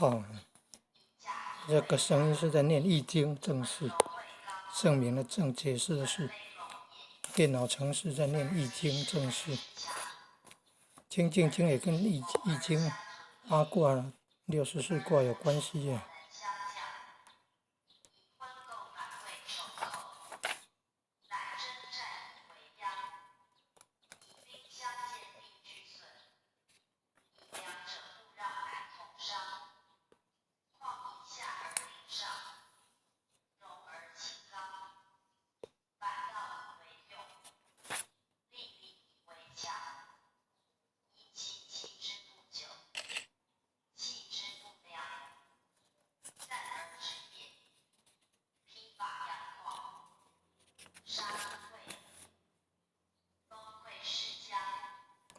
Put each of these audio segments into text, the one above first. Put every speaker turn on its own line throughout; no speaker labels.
哦，這個聲音是在念《易經》正式證明的證，解釋的是電腦程式在念《易經》正式。清淨經也跟易經八卦64卦有關係啊。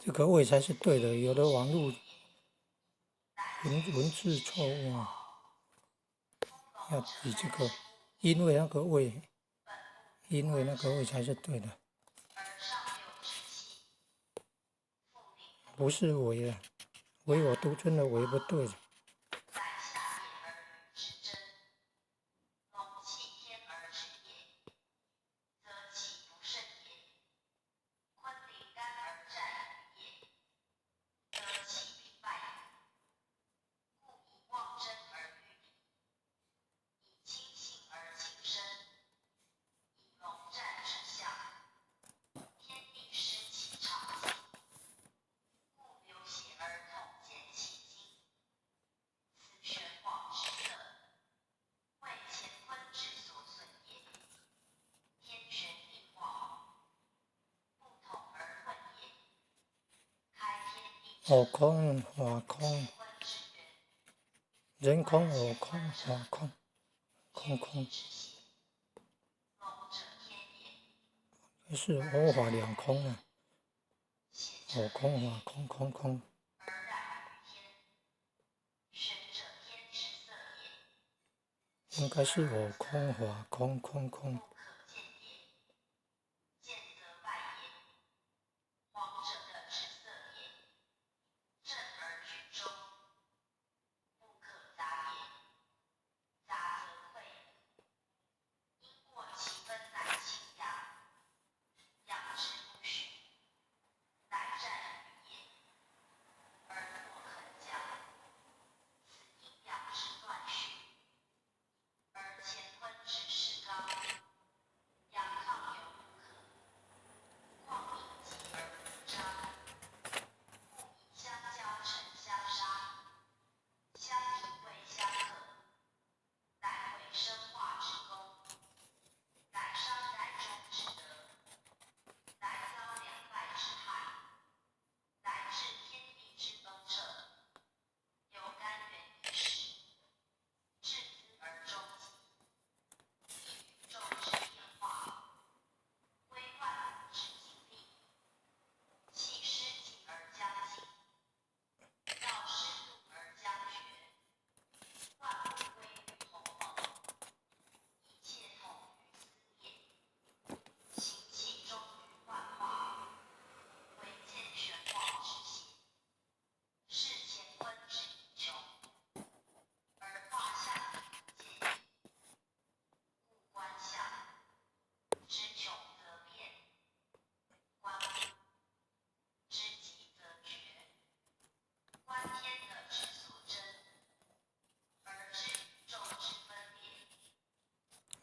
這個位才是對的，有的網絡文字錯誤啊，要以這個，因為那個位，因為那個位才是對的，不是唯啊，唯我獨尊的唯不對的。我空法空，人空我空法空，空空，是我法兩空啊，我空法空空空。應該是我空法空空空。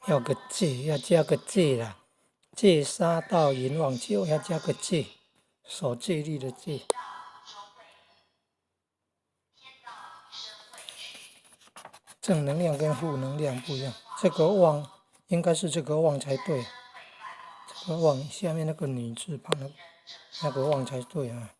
要個戒，要加個戒啦，戒殺盜淫妄酒，要加個戒，守戒律的戒。正能量跟負能量不一樣，這個妄應該是這個妄才對，這個妄下面那個女字旁的那個妄才對啊。